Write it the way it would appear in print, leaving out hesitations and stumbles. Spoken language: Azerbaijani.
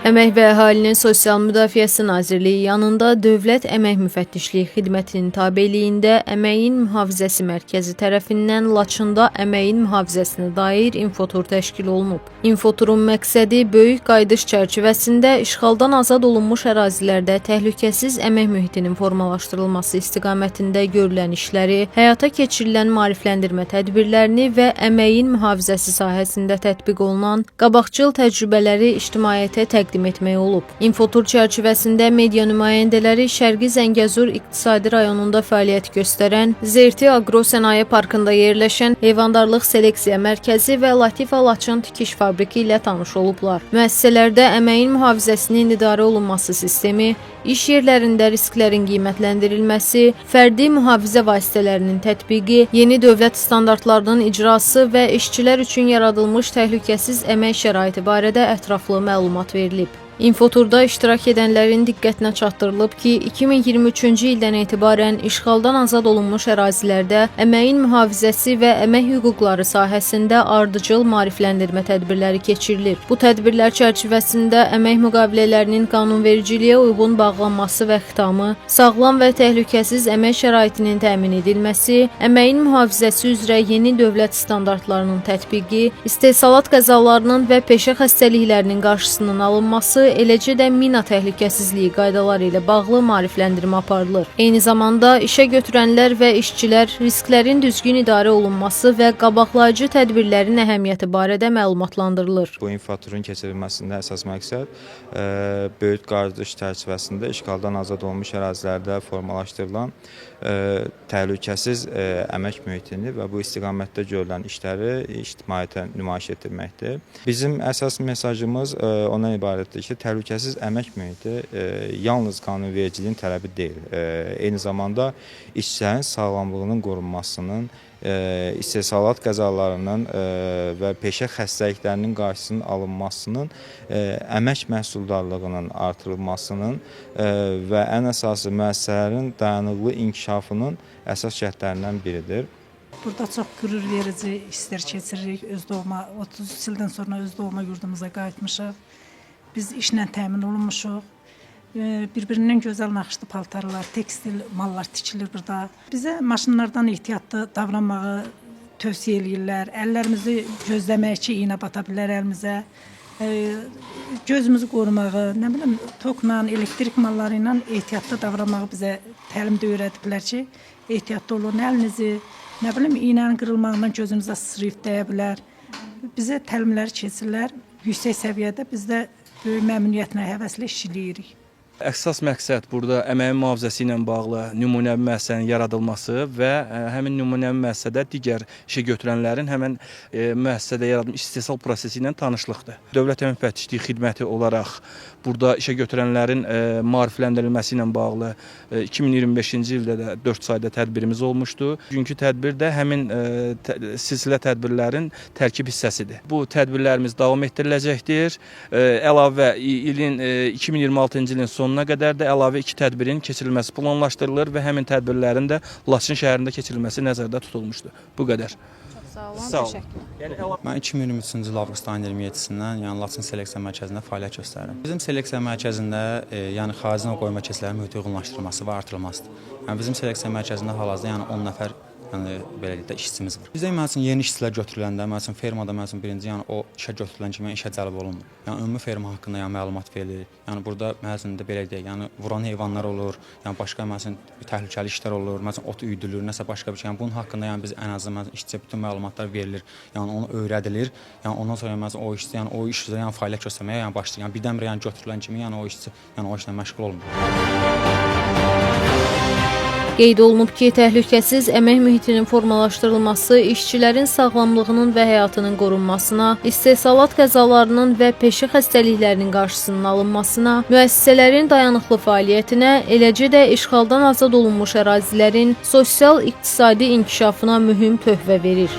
Əmək və Əhalinin Sosial Müdafiəsi Nazirliyi yanında Dövlət Əmək Müfəttişliyi Xidmətinin tabeliyində Əməyin Mühafizəsi Mərkəzi tərəfindən Laçında əməyin mühafizəsinə dair infotur təşkil olunub. İnfoturun məqsədi böyük qayıdış çərçivəsində işğaldan azad olunmuş ərazilərdə təhlükəsiz əmək mühitinin formalaşdırılması istiqamətində görülən işləri, həyata keçirilən maarifləndirmə tədbirlərini və əməyin mühafizəsi sahəsində tətbiq olunan qabaqcıl təcrübələri ictimaiyyətə təqdim etmək olub. İnfotur çərçivəsində media nümayəndələri Şərqi Zəngəzur İqtisadi Rayonunda fəaliyyət göstərən Zerti Aqro Sənaye Parkında yerləşən Heyvandarlıq Seleksiya Mərkəzi və Latifa Laçın tikiş fabriki ilə tanış olublar. Müəssisələrdə əməyin mühafizəsinin idarə olunması sistemi, iş yerlərində risklərin qiymətləndirilməsi, fərdi mühafizə vasitələrinin tətbiqi, yeni dövlət standartlarının icrası və işçilər üçün yaradılmış təhlükəsiz əmək şəraiti barədə ətraflı məlumat verilib. İnfoturda iştirak edənlərin diqqətinə çatdırılıb ki, 2023-cü ildən etibarən işğaldan azad olunmuş ərazilərdə əməyin mühafizəsi və əmək hüquqları sahəsində ardıcıl maarifləndirmə tədbirləri keçirilir. Bu tədbirlər çərçivəsində əmək müqavilələrinin qanunvericiliyə uyğun bağlanması və xitamı, sağlam və təhlükəsiz əmək şəraitinin təmin edilməsi, əməyin mühafizəsi üzrə yeni dövlət standartlarının tətbiqi, istehsalat qəzalarının və peşə xəstəliklərinin qarşısının alınması, eləcə də mina təhlükəsizliyi qaydaları ilə bağlı maarifləndirmə aparılır. Eyni zamanda işə götürənlər və işçilər risklərin düzgün idarə olunması və qabaqlayıcı tədbirlərin əhəmiyyəti barədə məlumatlandırılır. Bu infoturun keçirilməsində əsas məqsəd böyük qayıdış çərçivəsində işğaldan azad olunmuş ərazilərdə formalaşdırılan təhlükəsiz əmək mühitini və bu istiqamətdə görülən işləri ictimaiyyətə nümayiş etdirməkdir. Bizim əsas mesajımız ondan ibarətdir ki, təhlükəsiz əmək mühiti yalnız qanunvericiliyin tələbi deyil, eyni zamanda işçilərin sağlamlığının qorunmasının, istehsalat qəzalarının və peşə xəstəliklərinin qarşısının alınmasının, əmək məhsuldarlığının artırılmasının və ən əsası müəssisələrin dayanıqlı inkişafının əsas şərtlərindən biridir. Burada çox qürur verici hisslər keçiririk. Öz doğma 33 ildən sonra öz doğma yurdumuza qayıtmışıq. Biz işlə təmin olunmuşuq. Bir-birindən gözəl naxışlı paltarlar, tekstil mallar tikilir burada. Bizə maşınlardan ehtiyatlı davranmağı tövsiyə eləyirlər. Əllərimizi gözləmək ki, iynə bata bilər əlimizə. Gözümüzü qorumağı, nə bilim, tokla, elektrik malları ilə ehtiyatlı davranmağı bizə təlimdə öyrədiblər ki, ehtiyatlı olun, əlinizi, nə bilim, iynənin qırılmağından gözünüzə sıçrayıb dəyə bilər. Bizə təlimlər keçirlər yüksək səviyyədə. Biz də böyük məmnuniyyətlə, həvəslə işləyirik. Əsas məqsəd burada əməyin mühafizəsi ilə bağlı nümunəvi müəssisənin yaradılması və həmin nümunəvi müəssisədə digər işə götürənlərin həmin müəssisədə yaradılmış istehsal prosesi ilə tanışlıqdır. Dövlət Əmək Müfəttişliyi Xidməti olaraq burada işə götürənlərin maarifləndirilməsi ilə bağlı 2025-ci ildə də 4 sayda tədbirimiz olmuşdu. Bugünkü tədbir də həmin silsilə tədbirlərin tərkib hissəsidir. Bu tədbirlərimiz davam etdiriləcəkdir. Əlavə ilin 2026-cı ilin sonuna qədər də əlavə 2 tədbirin keçirilməsi planlaşdırılır və həmin tədbirlərin də Laçın şəhərində keçirilməsi nəzərdə tutulmuşdur. Bu qədər. Çox sağ olun. Sağ olun. Yəni Mən 2023-cü il avqust ayının 27-sindən, yəni Laçın Seleksiya Mərkəzində fəaliyyət göstərirəm. Bizim seleksiya mərkəzində yəni xarici növ qoyma keçilərinin mühiti uyğunlaşdırılması və artırılmasıdır. Yəni bizim seleksiya mərkəzində hal-hazırda yəni 10 nəfər, yəni belə deyək də, işçimiz var. Bizdə məsələn yeni işçilər götürüləndə, məsələn fermada məsələn birinci, yəni o işə götürülən kimi işə cəlb olunmur. Yəni ümumi ferma haqqında yəni məlumat verilir. Yəni burada məsələn də belə deyək, yəni vuran heyvanlar olur, yəni başqa məsələn təhlükəli işlər olur, məsələn ot üyüdülür, nəsə başqa bir şey. Yəni bunun haqqında yəni biz ən azından məsələn işçiyə bütün məlumatlar verilir. Yəni onu öyrədilir. Yəni ondan sonra məsələn o işçi yəni o iş üzrə yəni fəaliyyət göstərməyə yəni başlayır. Yəni birdən-birə yəni götürülən kimi yəni o işçi yəni o işlə məşğul olmur. Qeyd olunub ki, təhlükəsiz əmək mühitinin formalaşdırılması işçilərin sağlamlığının və həyatının qorunmasına, istehsalat qəzalarının və peşə xəstəliklərinin qarşısının alınmasına, müəssisələrin dayanıqlı fəaliyyətinə, eləcə də işğaldan azad olunmuş ərazilərin sosial-iqtisadi inkişafına mühüm töhfə verir.